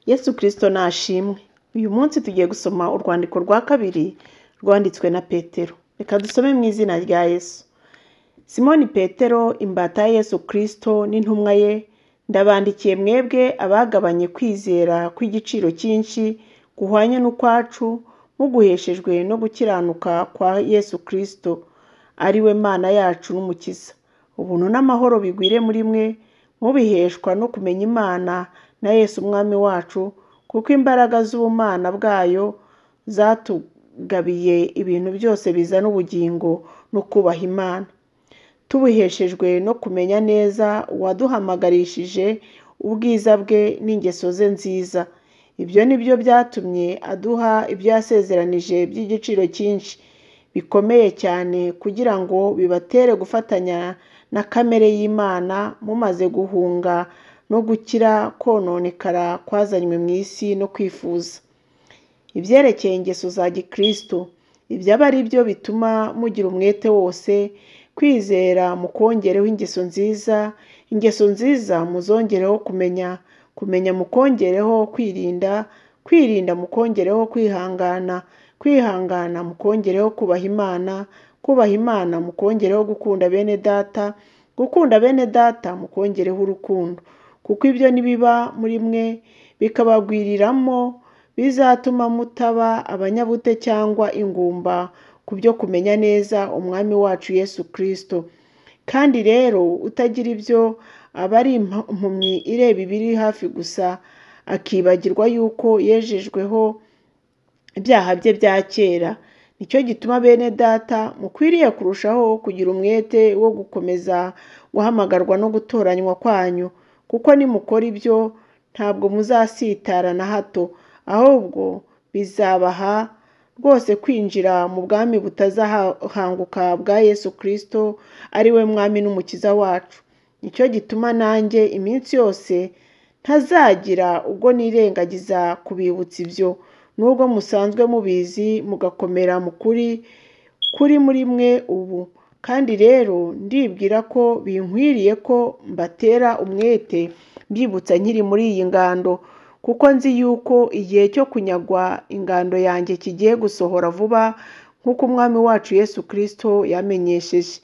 Yesu Kristo nashimwe. Uyu munsi tugiye gusoma urwandiko rwa kabiri rwanditswe na Petero. Reka dusome mu izina rya Yesu. Simoni Petero, imbata ya Yesu Kristo n'intumwa ye, ndabandikiye mwebwe abagabanye kwizera kw'igiciro cyinshi guhwanye n'ukwacu, muguheshejwe no gukiranuka kwa Yesu Kristo, ari we Mana yacu n'Umukiza. Ubuntu n'amahoro bigwire muri mwe, mubiheshwa no kumenya Imana na Yesu Umwami wacu, kuko imbaraga z'ubumana bwayo zatugabiye ibintu byose bizana ubugingo no kubaha Imana. Tubuheshejwe no kumenya neza uwaduhamagarishije ubwiza bwe n'ingeso ze nziza. Ibyo ni byo byatumye aduha ibyo yasezeranije by'igiciro cyinshi bikomeye cyane, kugira ngo bibatere gufatanya na kamere y'Imana, mumaze guhunga no gukira kononekara kwazanywe mu isi no kwifuza. Ibyerekeye ingeso za Gikristo, ibyo aba ari byo bituma mugira umwete wose, kwizera mukongereho ingeso nziza, ingeso nziza muzongereho kumenya, kumenya mukongereho kwirinda, kwirinda mukongereho kwihangana, kwihangana mukongereho kubaha Imana, kubaha Imana mukongereho gukunda bene data, gukunda bene data mukongereho urukundo. Kuko ibyo nibiba muri mwe bikabagwiriramo, bizatuma mutaba abanyabute cyangwa ingumba ku byo kumenya neza Umwami wacu Yesu Kristo. Kandi rero utagira ibyo aba ari impumyi ireba ibiri hafi gusa, akibagirwa yuko yejejweho ibyaha bye bya kera. Nicyo gituma bene data mukwiriye kurushaho kugira umwete wo gukomeza guhamagarwa no gutoranywa kwanyu, kuko nimukora ibyo ntabwo muzasitara na hato, ahubwo bizabaha rwose kwinjira mu bwami butazahanguka bwa Yesu Kristo, ari we Mwami n'Umukiza wacu. Nicyo gituma nanjye iminsi yose ntazagira ubwo nirengagiza kubibutsa ibyo, nubwo musanzwe mubizi mugakomera mu kuri kuri muri mwe ubu. Kandi rero ndibwira ko binkwiriye ko mbatera umwete mbibutsa nkiri muri iyi ngando, kuko nzi yuko igihe cyo kunyagwa ingando yanjye kigiye gusohora vuba, nk'uko Umwami wacu Yesu Kristo yamenyesheje.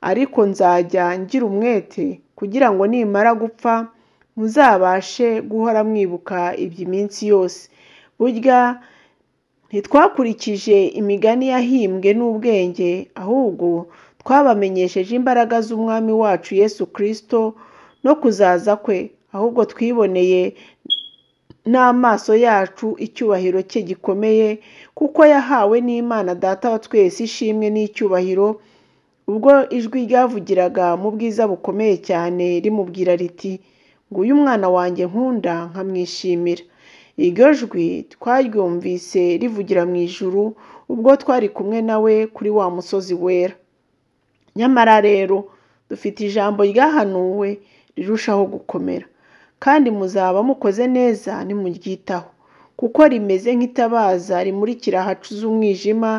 Ariko nzajya ngira umwete kugira ngo nimara gupfa muzabashe guhora mwibuka iby'iminsi yose. Burya ntitwakurikije imigani yahimbwe n'ubwenge, ahubwo twabamenyesheje imbaraga z'Umwami wacu Yesu Kristo no kuzaza kwe, ahubwo twiboneye n'amaso yacu icyubahiro cye gikomeye, kuko yahawe n'Imana Data wa twese ishimwe n'icyubahiro, ubwo ijwi ryavugiraga mu bwiza bukomeye cyane rimubwira riti: nguyu umwana wanjye nkunda nkamwishimira. Iryo jwi twaryumvise rivugira mu ijuru ubwo twari kumwe nawe kuri wa musozi wera. Nyamara rero dufite ijambo ryahanuwe rirushaho gukomera, kandi muzaba mukoze neza nimuryitaho, kuko rimeze nk'itabaza rimurikira ahacuze umwijima,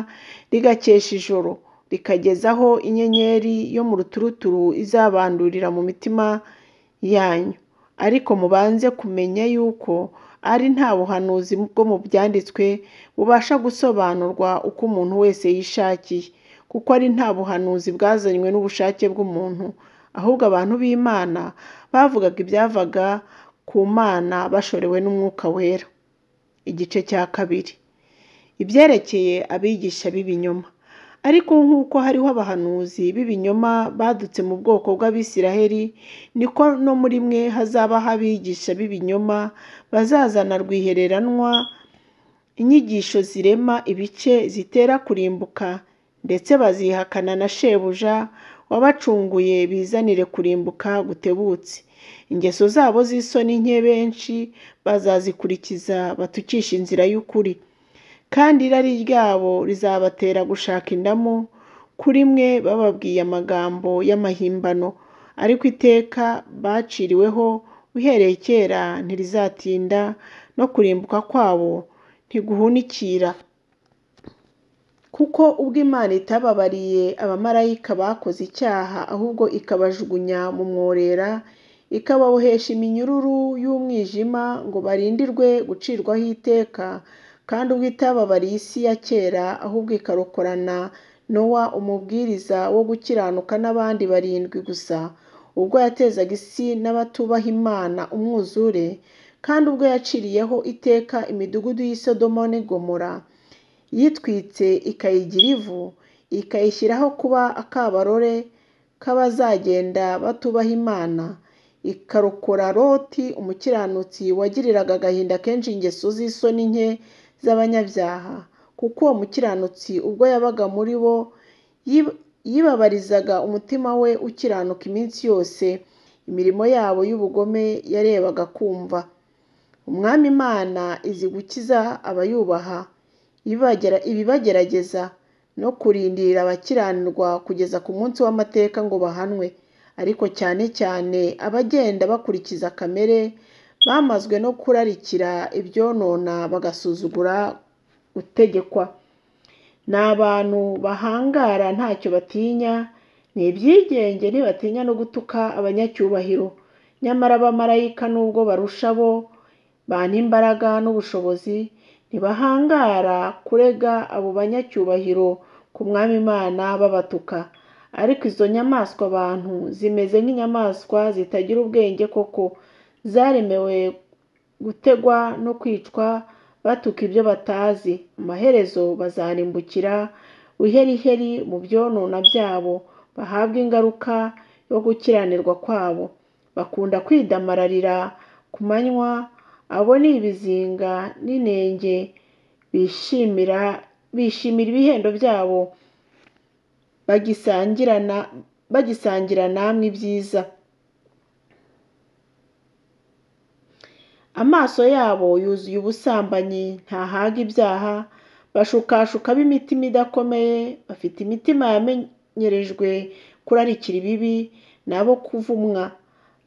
rigakesha ijoro, rikagezaho inyenyeri yo mu ruturuturu izabandurira mu mitima yanyu. Ariko mubanze kumenya yuko ari nta buhanuzi bwo mu byanditswe bubasha gusobanurwa uko umuntu wese yishakiye, kuko ari nta buhanuzi bwazanywe n'ubushake bw'umuntu, ahubwo abantu b'Imana bavugaga ibyavaga ku Mana bashorewe n'Umwuka Wera. Igice cya kabiri, ibyerekeye abigisha b'ibinyoma. Ariko nk'uko hariho abahanuzi b'ibinyoma badutse mu bwoko bw'Abisiraheli, niko no muri mwe hazabaho abigisha b'ibinyoma bazazana rwihereranwa inyigisho zirema ibice zitera kurimbuka, ndetse bazihakana na shebuja wabacunguye bizanire kurimbuka gutebutse. Ingeso zabo z'isoni nke benshi bazazikurikiza batukisha inzira y'ukuri. Kandi irari ryabo rizabatera gushaka indamu, kuri mwe bababwiye amagambo y'amahimbano, ariko iteka baciriweho uhereye kera ntirizatinda, no kurimbuka kwabo ntiguhunikira. Kuko ubwo Imana itababariye abamarayika bakoze icyaha, ahubwo ikabajugunya mu mworera, ikababohesha iminyururu y'umwijima ngo barindirwe gucirwaho iteka, kandi ubwo itababariye isi ya kera, ahubwo ikarokorana Nowa umubwiriza wo gukiranuka n'abandi barindwi gusa, ubwo yatezaga isi n'abatubaha Imana umwuzure, kandi ubwo yaciriyeho iteka imidugudu y'i Sodoma n'i Gomora, yitwitse ikayigira ivu, ikayishyiraho kuba akabarore k'abazagenda batubaha Imana, ikarokora Loti umukiranutsi wagiriraga agahinda kenshi ingeso z'isoni nke z'abanyabyaha, kuko uwo mukiranutsi ubwo yabaga muri bo yibabarizaga umutima we ukiranuka iminsi yose, imirimo yabo y'ubugome yarebaga kumva. Umwami Imana izi gukiza abayubaha, ibibagerageza no kurindira abakiranirwa kugeza ku munsi w'amateka ngo bahanwe, ariko cyane cyane abagenda bakurikiza kamere, bamazwe no kurarikira ibyonona bagasuzugura gutegekwa. Ni abantu bahangara ntacyo batinya, ni ibyigenge ntibatinya no gutuka abanyacyubahiro, nyamara abamarayika nubwo barusha bo bantu imbaraga n'ubushobozi, ntibahangara kurega abo banyacyubahiro ku Mwami Imana babatuka. Ariko izo nyamaswa abantu zimeze nk'inyamaswa zitagira ubwenge koko, zaremewe gutegwa no kwicwa batuka ibyo batazi, amaherezo bazarimbukira buheriheri mu byonona byabo, bahabwe ingaruka yo gukiranirwa kwabo. Bakunda kwidamararira ku manywa, abo ni ibizinga n'inenge, bishimira ibihendo byabo, bagisangira namwe ibyiza. Amaso yabo yuzuye ubusambanyi, ntahaga ibyaha, bashukashuka b'imitima idakomeye, bafite imitima yamenyerejwe kurarikira ibibi, nabo kuvumwa.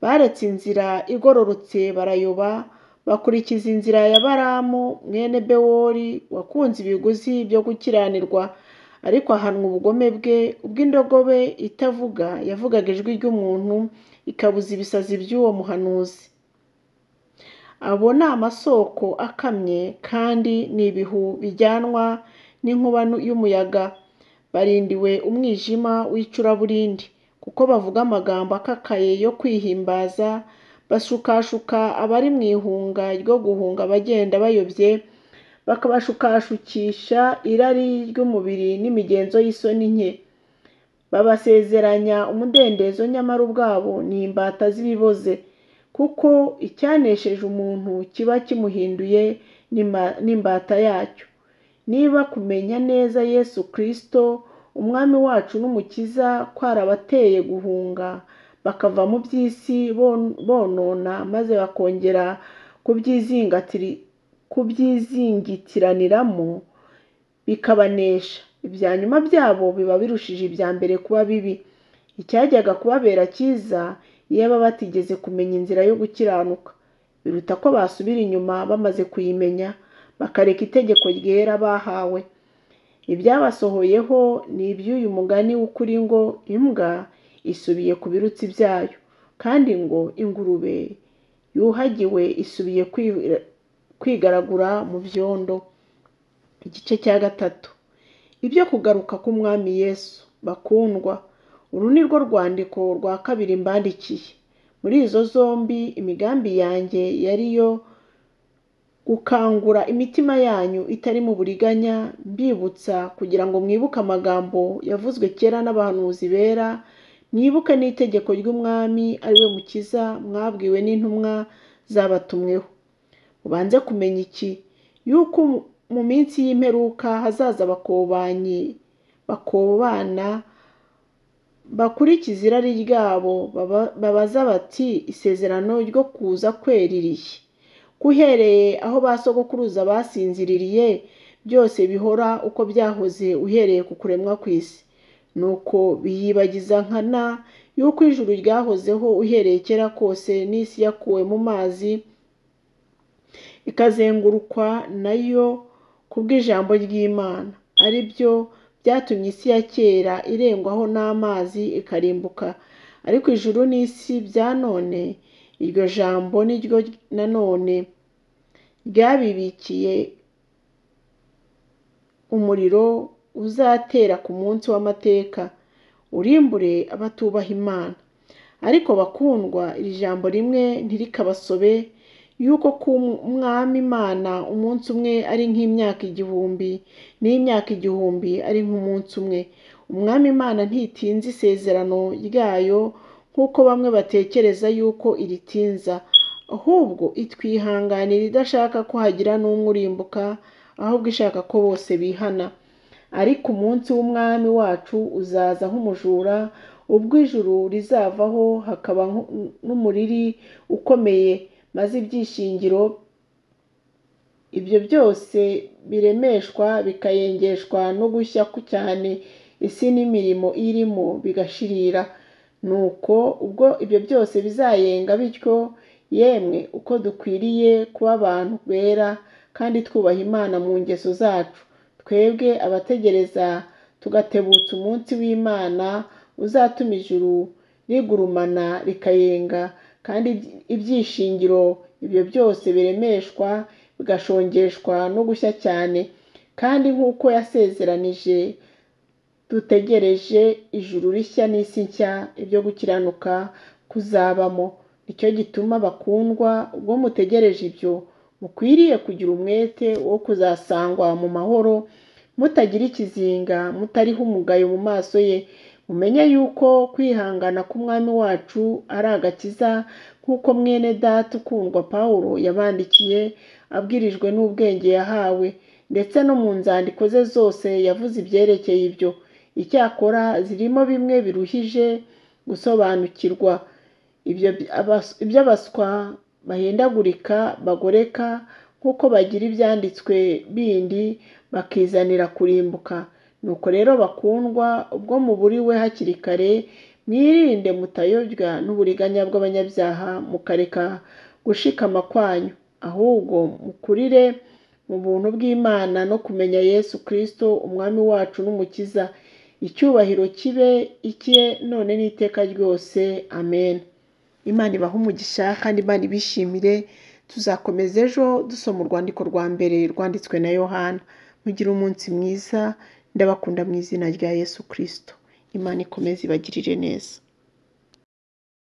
Baretse inzira igororotse barayoba, bakurikiza inzira ya Balamu mwene Bewori wakunze ibiguzi byo gukiranirwa, ariko ahanwa ubugome bwe, ubw'indogobe itavuga yavugaga ijwi ry'umuntu, ikabuza ibisazi by'uwo muhanuzi. Abo ni amasoko akamye kandi ni ibihu bijyanwa n'inkuba y'umuyaga, barindiwe umwijima w'icuraburindi, kuko bavuga amagambo akakaye yo kwihimbaza, bashukashuka abari mu ihunga ryo guhunga abagenda bayobye, bakabashukashukisha irari ry'umubiri n'imigenzo y'isoni nke. Babasezeranya umudendezo nyamara ubwabo ni imbata z'ibiboze, kuko icyanesheje umuntu kiba kimuhinduye n'imbata yacyo. Niba kumenya neza Yesu Kristo Umwami wacu n'Umukiza kwarabateye guhunga bakava mu by'isi bonona, maze bakongera kubyizingitiraniramo bikabanesha, ibya nyuma byabo biba birushije ibya mbere kuba bibi. Icyajyaga kubabera cyiza iyaba batigeze kumenya inzira yo gukiranuka, biruta ko basubira inyuma bamaze kuyimenya, bakareka itegeko ryera bahawe. Ibyabasohoyeho ni iby'uyu mugani w'ukuri ngo imbwa isubiye ku birutsi byayo, kandi ngo ingurube yuhagiwe isubiye kwigaragura mu byondo. Igice cya gatatu, ibyo kugaruka k'Umwami Yesu. Bakundwa, uru ni rwo rwandiko rwa kabiri mbandikiye. Muri izo zombi imigambi yanjye yari iyo gukangura imitima yanyu itari mu buriganya, mbibutsa kugira ngo mwibuke amagambo yavuzwe kera n'abahanuzi bera, mwibuke n'itegeko ry'Umwami ari we Mukiza mwabwiwe n'intumwa zabatumweho. Mubanze kumenya iki, yuko mu minsi y'imperuka hazaza abakobanyi bakobana, bakurikiza irari ryabo, babaza bati isezerano ryo kuza kwe ririhe? Uhereye aho ba sogokuruza basinziririye, byose bihora uko byahoze uhereye ku kuremwa kw'isi. Nuko biyibagiza nkana yuko ijuru ryahozeho uhereye kera kose, n'isi yakuwe mu mazi ikazengurukwa nayo kubw'ijambo ry'Imana, ari byo byatumye isi ya kera irengwaho n'amazi ikarimbuka. Ariko ijuru n'isi bya none Iryo jambo niryo nanone ryabibikiye umuriro uzatera ku munsi w'amateka, urimbure abatubaha Imana. Ariko bakundwa, iri jambo rimwe ntirikabasobe, yuko ku Mwami Imana umunsi umwe ari nk'imyaka 1000, n'imyaka 1000 ari nk'umunsi umwe. Umwami Imana ntitinza isezerano ryayo nk'uko bamwe batekereza yuko iritinza, ahubwo itwihanganira idashaka ko hagira n'umwe urimbuka, ahubwo ishaka ko bose bihana. Ariko umunsi w'Umwami wacu uzaza nk'umujura, ubwo ijuru rizavaho hakaba n'umuriri ukomeye, maze ibyishingiro ibyo byose biremeshwa bikayengeshwa no gushya cyane, isi n'imirimo irimo bigashirira. Nuko ubwo ibyo byose bizayenga bityo, yemwe uko dukwiriye kuba abantu bera kandi twubaha Imana mu ngeso zacu, twebwe abategereza tugatebutsa umunsi w'Imana uzatuma ijuru rigurumana rikayenga, kandi ibyishingiro ibyo byose biremeshwa bigashongeshwa no gushya cyane. Kandi nk'uko yasezeranije, dutegereje ijuru rishya n'isi nshya, ibyo gukiranuka kuzabamo. Nicyo gituma bakundwa, ubwo mutegereje ibyo, mukwiriye kugira umwete wo kuzasangwa mu mahoro, mutagira ikizinga, mutariho umugayo mu maso ye. Mumenye yuko kwihangana k'Umwami wacu ari agakiza, nk'uko mwene data ukundwa Pawulo yabandikiye abwirijwe n'ubwenge yahawe, ndetse no mu nzandiko ze zose yavuze ibyerekeye ibyo. Icyakora zirimo bimwe biruhije gusobanukirwa, iby'abaswa bahindagurika bagoreka, nk'uko bagira ibyanditswe bindi bakizanira kurimbuka. Nuko rero bakundwa, ubwo muburiwe hakiri kare, mwirinde mutayobywa n'uburiganya bw'abanyabyaha, mukareka gushikama kwanyu, ahubwo mukurire mu buntu bw'Imana no kumenya Yesu Kristo Umwami wacu n'Umukiza. Icyubahiro kibe icye none n'iteka ryose. Amen. Imana ibahe umugisha kandi Imana ibishimire. Tuzakomeza ejo dusoma urwandiko rwa mbere rwanditswe na Yohana. Mugire umunsi mwiza, ndabakunda mu izina rya Yesu Kristo. Imana ikomeze ibagirire neza.